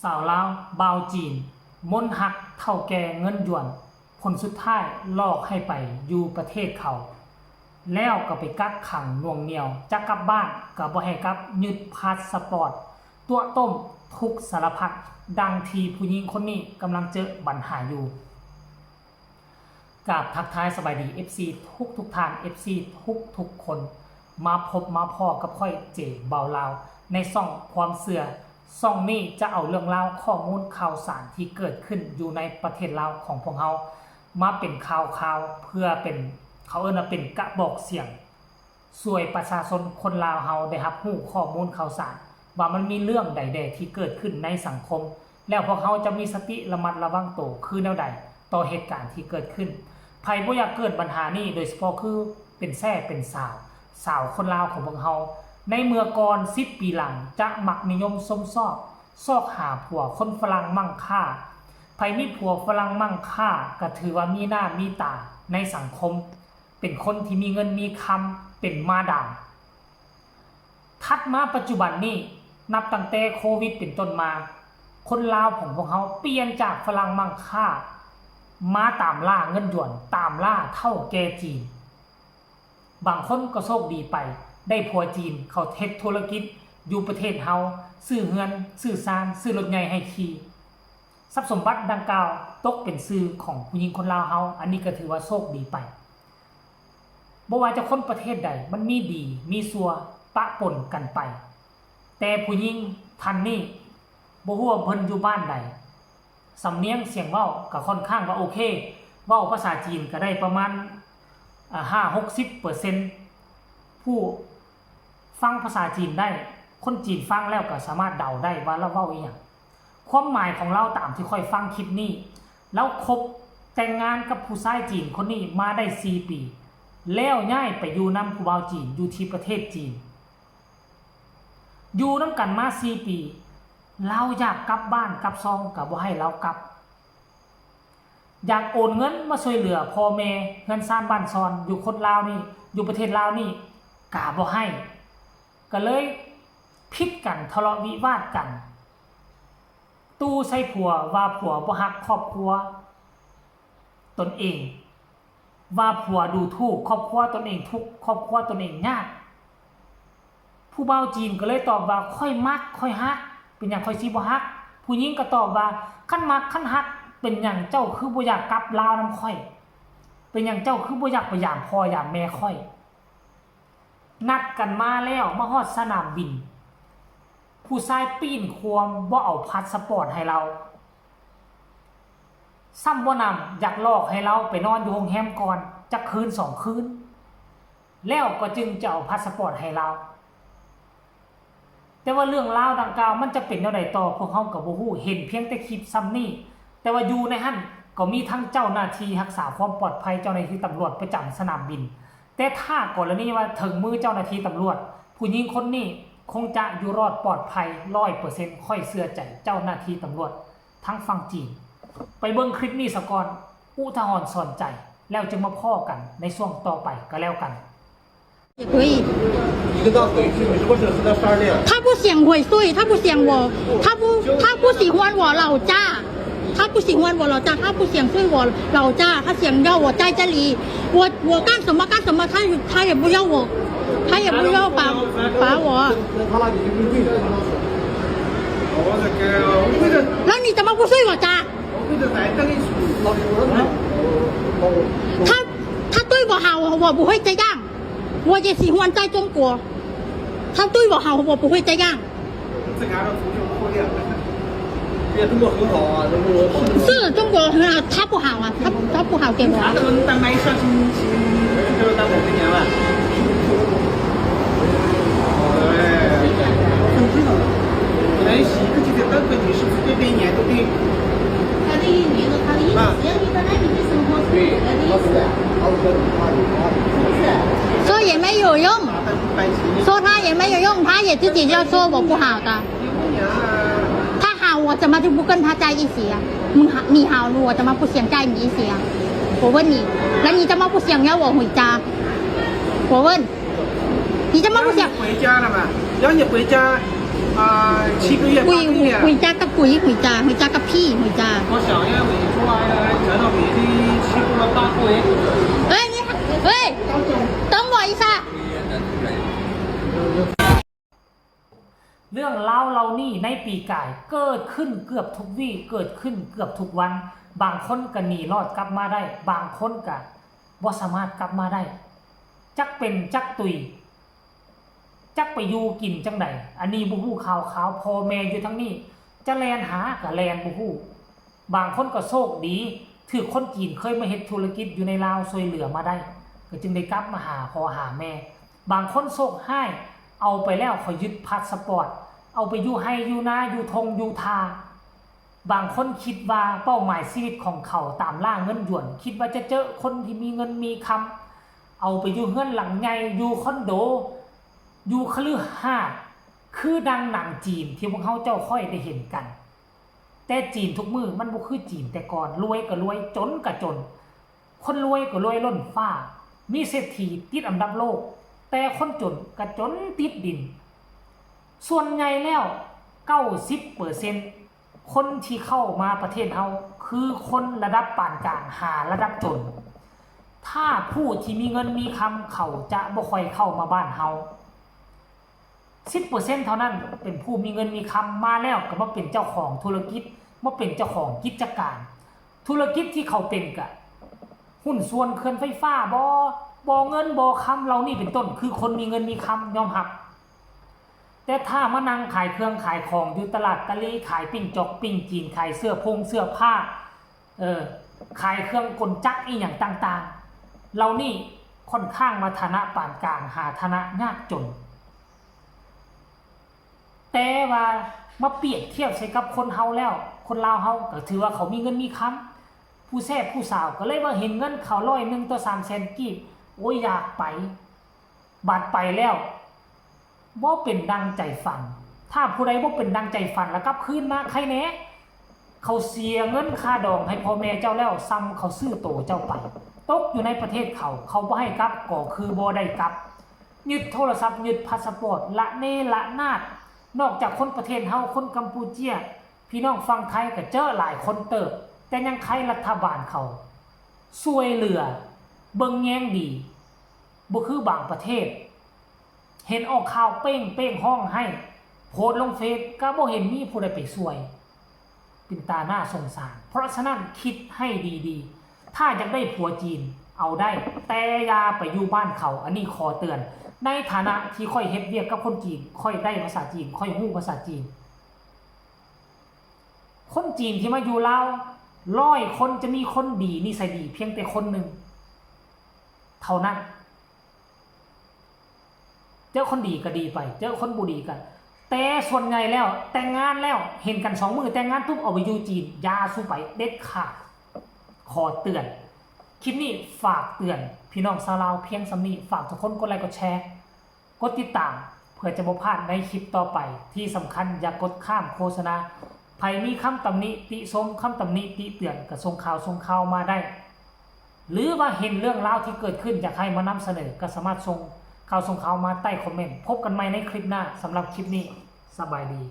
ຊາວລາວບ່າວຈີນມົນຮັກເຖົ້າແກ່ເງິນຢວນ, ຜົນສຸດທ້າຍຫຼອກໃຫ້ໄປຢູ່ປະເທດເຂົາ ແລ້ວກໍໄປກັກຂັງໜ່ວງໜ່ຽວ, ຈະກັບບ້ານກໍບໍ່ໃຫ້ກັບ, ຍຶດພາສະປອດ, ຕົວະຕົ້ມທຸກສາລະພັດ, ດັ່ງທີ່ຜູ້ຍິງຄົນນີ້ກຳລັງເຈີບັນຫາຢູ່. ກາບທັກທາຍສະບາຍດີ ເອັຟຊີ ທຸກໆທ່ານ, ເອັຟຊີ ທຸກໆຄົນ, ມາພົບມາພໍ້ກັບຂ້ອຍ ເຈ ບ່າວລາວ ໃນຊ່ອງຄວາມເຊື່ອ. ຊ່ອງນີ້ຈະເອົາເລື່ອງລາວ, ຂໍ້ມູນຂ່າວສານທີ່ເກີດຂຶ້ນຢູ່ໃນປະເທດລາວຂອງພວກເຮົາ ມາເປັນຂ່າວໆ ເພື່ອເປັນ, ເຂົາເອີ້ນວ່າເປັນກະບອກສຽງ ຊ່ວຍປະຊາຊົນຄົນລາວເຮົາໄດ້ຮັບຮູ້ຂໍ້ມູນຂ່າວສານ ວ່າມັນມີເລື່ອງໃດແດ່ທີ່ເກີດຂຶ້ນໃນສັງຄົມ, ແລ້ວພວກເຮົາຈະມີສະຕິລະມັດລະວັງໂຕຄືແນວໃດຕໍ່ເຫດການທີ່ເກີດຂຶ້ນ. ໃຜບໍ່ຢາກເກີດບັນຫານີ້, ໂດຍສະເພາະຄືເປັນແຊ້ເປັນສາວ, ສາວຄົນລາວຂອງພວກເຮົາ ໃນເມື່ອກ່ອນສິບປີຫຼັງ ຈະມັກນິຍົມຊົມຊອບ ຊອກຫາຜົວຄົນຝຣັ່ງມັ່ງຄ່າ. ໃຜມີຜົວຝຣັ່ງມັ່ງຄ່າ ກໍຖືວ່າມີໜ້າມີຕາໃນສັງຄົມ, ເປັນຄົນທີ່ມີເງິນມີຄຳ, ເປັນມາດາມ. ຖັດມາປັດຈຸບັນນີ້, ນັບຕັ້ງແຕ່ໂຄວິດເປັນຕົ້ນມາ, ຄົນລາວຂອງພວກເຮົາປ່ຽນຈາກຝຣັ່ງມັ່ງຄ່າ ມາຕາມລ່າເງິນຢວນ, ຕາມລ່າເຖົ້າແກ່ຈີນ. ບາງຄົນກໍໂຊກດີໄປ, ໄດ້ຜົວຈີນເຂົ້າເຮັດທຸລະກິດຢູ່ປະເທດເຮົາ, ຊື້ເຮືອນ, ຊື້ຊານ, ຊື້ລົດໃຫຍ່ໃຫ້ຂີ່. ຊັບສົມບັດດັ່ງກ່າວຕົກເປັນຊື່ຂອງຜູ້ຍິງຄົນລາວເຮົາ, ອັນນີ້ກໍຖືວ່າໂຊກດີໄປ. ບໍ່ວ່າຈະຄົນປະເທດໃດ, ມັນມີດີມີຊົ່ວປະປົນກັນໄປ. ແຕ່ຜູ້ຍິງທ່ານນີ້, ບໍ່ຮູ້ວ່າເພິ່ນຢູ່ບ້ານໃດ, ສຳນຽງສຽງເວົ້າກໍຄ່ອນຂ້າງວ່າໂອເຄ, ເວົ້າພາສາຈີນກໍໄດ້ປະມານ ອາ ຫ້າຫົກສິບເປີເຊັນ ຜູ້ຟັງພາສາຈີນໄດ້, ຄົນຈີນຟັງແລ້ວກໍສາມາດເດົາໄດ້ວ່າລາວເວົ້າອີ່ຫຍັງ. ຄວາມໝາຍຂອງລາວຕາມທີ່ຂ້ອຍຟັງຄລິບນີ້, ລາວຄົບແຕ່ງງານກັບຜູ້ຊາຍຈີນຄົນນີ້ມາໄດ້ສີ່ປີ ແລ້ວຍ້າຍໄປຢູ່ນຳຜູ້ບ່າວຈີນຢູ່ທີ່ປະເທດຈີນ. ຢູ່ນຳກັນມາສີ່ປີ, ລາວຢາກກັບບ້ານກັບຊ່ອງກໍບໍ່ໃຫ້ລາວກັບ, ຢາກໂອນເງິນມາຊ່ວຍເຫຼືອພໍ່ແມ່ເຮືອນຊານບ້ານຊ່ອນຢູ່ຄົນລາວນີ້, ຢູ່ປະເທດລາວນີ້ກໍບໍ່ໃຫ້, ກໍເລີຍຜິດກັນ, ທະເລາະວິວາດກັນ. ຕູ່ໃສ່ຜົວວ່າຜົວບໍ່ຮັກຄອບຄົວຕົນເອງ, ວ່າຜົວດູຖູກຄອບຄົວຕົນເອງທຸກ, ຄອບຄົວຕົນເອງຍາກ. ຜູ້ບ່າວຈີນກໍເລີຍຕອບວ່າ ຂ້ອຍມັກ, ຂ້ອຍຮັກ, ເປັນຫຍັງຂ້ອຍຊິບໍ່ຮັກ? ຜູ້ຍິງກໍຕອບວ່າ ຄັນມັກ, ຄັນຮັກ, ເປັນຫຍັງເຈົ້າຄືບໍ່ຢາກກັບລາວນຳຂ້ອຍ? ເປັນຫຍັງເຈົ້າຄືບໍ່ຢາກໄປຢາມພໍ່ຢາມແມ່ຂ້ອຍ? ນັດກັນມາແລ້ວ, ມາຮອດສະໜາມບິນ, ຜູ້ຊາຍປີ້ນຄວາມບໍ່ເອົາພາສະປອດໃຫ້ລາວ. ຊ້ຳບໍ່ໜຳ, ຢາກຫຼອກໃຫ້ລາວໄປນອນຢູ່ໂຮງແຮມກ່ອນຈັກຄືນສອງຄືນ, ແລ້ວກໍຈຶ່ງຈະເອົາພາສະປອດໃຫ້ລາວ. ແຕ່ວ່າເລື່ອງລາວດັ່ງກ່າວມັນຈະເປັນແນວໃດຕໍ່ ພວກເຮົາກໍບໍ່ຮູ້, ເຫັນພຽງແຕ່ຄລິບຊ່ຳນີ້. ແຕ່ວ່າຢູ່ໃນຫັ້ນກໍມີທັງເຈົ້າໜ້າທີ່ຮັກສາຄວາມປອດໄພ, ເຈົ້າໜ້າທີ່ຕຳຫຼວດປະຈຳສະໜາມບິນ. ແຕ່ຖ້າກໍລະນີວ່າເຖິງມືເຈົ້າໜ້າທີ່ຕຳຫຼວດ, ຜູ້ຍິງຄົນນີ້ຄົງຈະຢູ່ລອດປອດໄພຮ້ອຍເປີເຊັນ, ຂ້ອຍເຊື່ອໃຈເຈົ້າໜ້າທີ່ຕຳຫຼວດທາງຝັ່ງຈີນ. ໄປເບິ່ງຄລິບນີ້ສາກ່ອນ, ອຸທາຫອນສອນໃຈ, ແລ້ວຈຶ່ງມາພໍ້ກັນໃນຊ່ວງຕໍ່ໄປກໍແລ້ວກັນ. 他不想回去，他不想我，他不，他不喜欢我老家。 他不喜欢我老家，他不想睡我老家，他想要我在这里，我，我干什么干什么，他，他也不要我，他也不要把，把我。那你怎么不睡我家？他，他对我好，我不会这样，我也喜欢在中国。他对我好，我不会这样。 是中国很好啊，中国很好。是中国很好，他不好啊，他，他不好给我。他都能当买一双新，新，新，新，新，当买个年了。哎，很正常的。本来洗一个季节单本你是不是对这一年都对？他这一年的，他的意思，只要你在埃及的生活是对的意思，是不是？说也没有用，说他也没有用，他也自己就说我不好的。 他好，我怎么就不跟他在一起啊？你好，你好，我怎么不想在你一起啊？我问你，那你怎么不想要我回家？我问，你怎么不想？让你回家了嘛，让你回家，啊，七个月、八个月。回家个回，回家，回家个屁，回家。我想要你出来了，才到你七个月、八个月。喂，你，喂，等我一下。 ເລື່ອງລາວເຫຼົ່ານີ້ໃນປີກາຍເກີດຂຶ້ນເກືອບທຸກວີ້ ເກີດຂຶ້ນເກືອບທຸກວັນ. ບາງຄົນກໍໜີລອດກັບມາໄດ້, ບາງຄົນກໍບໍ່ສາມາດກັບມາໄດ້. ຈັກເປັນຈັກຕຸຍ, ຈັກໄປຢູ່ກິນຈັ່ງໃດ, ອັນນີ້ບໍ່ຮູ້ຂ່າວຄາວ. ພໍ່ແມ່ຢູ່ທາງນີ້ຈະແລ່ນຫາກໍແລ່ນບໍ່ຮູ້. ບາງຄົນກໍໂຊກດີ ຖືກຄົນຈີນເຄີຍມາເຮັດທຸລະກິດຢູ່ໃນລາວຊ່ວຍເຫຼືອມາໄດ້ ກໍຈຶ່ງໄດ້ກັບມາຫາພໍ່ຫາແມ່. ບາງຄົນໂຊກຮ້າຍ ເອົາໄປແລ້ວເຂົາຍຶດພາສະປອດ ເອົາໄປຢູ່ໄຮ່ຢູ່ນາ ຢູ່ທົ່ງຢູ່ທ່າ. ບາງຄົນຄິດວ່າເປົ້າໝາຍຊີວິດຂອງເຂົາຕາມລ່າເງິນຢວນ ຄິດວ່າຈະເຈີຄົນທີ່ມີເງິນມີຄຳ ເອົາໄປຢູ່ເຮືອນຫຼັງໃຫຍ່ ຢູ່ຄອນໂດ ຢູ່ຄະລືຫາດ ຄືດັ່ງໜັງຈີນທີ່ພວກເຮົາເຈົ້າຂ້ອຍໄດ້ເຫັນກັນ. ແຕ່ຈີນທຸກມື້ມັນບໍ່ຄືຈີນແຕ່ກ່ອນ, ລວຍກໍລວຍ, ຈົນກໍຈົນ. ຄົນລວຍກໍລວຍລົ້ນຟ້າ, ມີເສດຖີຕິດອັນດັບໂລກ, ແຕ່ຄົນຈົນກໍຈົນຕິດດິນ. ສ່ວນໃຫຍ່ແລ້ວ ເກົ້າສິບເປີເຊັນ ຄົນທີ່ເຂົ້າມາປະເທດເຮົາ ຄືຄົນລະດັບປານກາງຫາລະດັບຈົນ. ຖ້າຜູ້ທີ່ມີເງິນມີຄຳ ເຂົາຈະບໍ່ຄ່ອຍເຂົ້າມາບ້ານເຮົາ. ສິບເປີເຊັນເທົ່ານັ້ນເປັນຜູ້ມີເງິນມີຄຳ ມາແລ້ວກໍມາເປັນເຈົ້າຂອງທຸລະກິດ, ມາເປັນເຈົ້າຂອງກິດຈະການ. ທຸລະກິດທີ່ເຂົາເປັນກະຫຸ້ນສ່ວນເຂື່ອນໄຟຟ້າບໍ, ບໍ່ເງິນບໍ່ຄຳເຫຼົ່ານີ້ເປັນຕົ້ນ, ຄືຄົນມີເງິນມີຄຳຍອມຮັບ. ແຕ່ຖ້າມານັ່ງຂາຍເຄື່ອງຂາຍຂອງຢູ່ຕະຫຼາດຕະລີ, ຂາຍປີ້ງຈອກປີ້ງຈີນ, ຂາຍເສື້ອໂພງເສື້ອຜ້າ, ເອີ ຂາຍເຄື່ອງກົນຈັກອີ່ຫຍັງຕ່າງໆ ເຫຼົ່ານີ້ຂ້ອນຂ້າງວ່າຖານະປານກາງຫາຖານະຍາກຈົນ. ແຕ່ວ່າມາປຽບທຽບໃສ່ກັບຄົນເຮົາແລ້ວ, ຄົນລາວເຮົາກໍຖືວ່າເຂົາມີເງິນມີຄຳ, ຜູ້ແຊບຜູ້ສາວກໍເລີຍວ່າເຫັນເງິນເຂົາຮ້ອຍໜຶ່ງຕໍ່ສາມແສນກີບ, ໂອ້ຍ ຢາກໄປ. ບາດໄປແລ້ວບໍ່ເປັນດັ່ງໃຈຝັນ. ຖ້າຜູ້ໃດບໍ່ເປັນດັ່ງໃຈຝັນລະກັບຄືນມາໄຄແດ່. ເຂົາເສຍເງິນຄ່າດອງໃຫ້ພໍ່ແມ່ເຈົ້າແລ້ວ ສ່ຳເຂົາຊື້ໂຕເຈົ້າໄປ. ຕົກຢູ່ໃນປະເທດເຂົາ, ເຂົາບໍ່ໃຫ້ກັບກໍຄືບໍ່ໄດ້ກັບ. ຍຶດໂທລະສັບ, ຍຶດພາສະປອດ, ລະເນລະນາດ. ນອກຈາກຄົນປະເທດເຮົາ, ຄົນກຳປູເຈຍ, ພີ່ນ້ອງຝັ່ງໄທກໍເຈີຫຼາຍຄົນເຕີບ, ແຕ່ຍັງໄຄລັດຖະບານເຂົາຊ່ວຍເຫຼືອ, ເບິ່ງແຍງດີ. ບໍ່ຄືບາງປະເທດ ເຫັນອອກຂ່າວເປ້ງໆ ຮ້ອງໄຫ້ ໂພສລົງເຟສ ກໍບໍ່ເຫັນມີຜູ້ໃດໄປຊ່ວຍ. ເປັນຕາໜ້າສົງສານ. ເພາະສະນັ້ນ ຄິດໃຫ້ດີໆ. ຖ້າຢາກໄດ້ຜົວຈີນ ເອົາໄດ້, ແຕ່ຢ່າໄປຢູ່ບ້ານເຂົາ. ອັນນີ້ຂໍເຕືອນ. ໃນຖານະທີ່ຂ້ອຍເຮັດວຽກກັບຄົນຈີນ, ຂ້ອຍໄດ້ພາສາຈີນ, ຂ້ອຍຮູ້ພາສາຈີນ. ຄົນຈີນທີ່ມາຢູ່ລາວ ຮ້ອຍຄົນຈະມີຄົນດີນິໄສດີພຽງແຕ່ຄົນໜຶ່ງເທົ່ານັ້ນ. ເຈີຄົນດີກໍດີໄປ, ເຈີຄົນບໍ່ດີກໍ, ແຕ່ສ່ວນໃຫຍ່ແລ້ວແຕ່ງງານແລ້ວ ເຫັນກັນສອງມື້ແຕ່ງງານປຸບ ເອົາໄປຢູ່ຈີນ. ຢ່າສູ່ໄປເດັດຂາດ. ຂໍເຕືອນ. ຄລິບນີ້ຝາກເຕືອນພີ່ນ້ອງຊາວລາວພຽງສ່ຳນີ້. ຝາກທຸກຄົນກົດໄລກົດແຊ ກົດຕິດຕາມ ເພື່ອຈະບໍ່ພາດໃນຄລິບຕໍ່ໄປ. ທີ່ສຳຄັນຢ່າກົດຂ້າມໂຄສະນາ. ໃຜມີຄຳຕຳໜິຕິຊົມ, ຄຳຕຳໜິຕິເຕືອນ ກໍສົ່ງຂ່າວສົ່ງຂ່າວມາໄດ້ ຫຼືວ່າເຫັນເລື່ອງລາວທີ່ເກີດຂຶ້ນ ຢາກໃຫ້ມານຳສະເໜີ ກໍສາມາດສົ່ງຂ່າວສົ່ງຂ່າວມາໃຕ້ຄອມເມັນ. ພົບກັນໃໝ່ໃນຄລິບໜ້າ. ສຳລັບຄລິບນີ້ ສະບາຍດີ.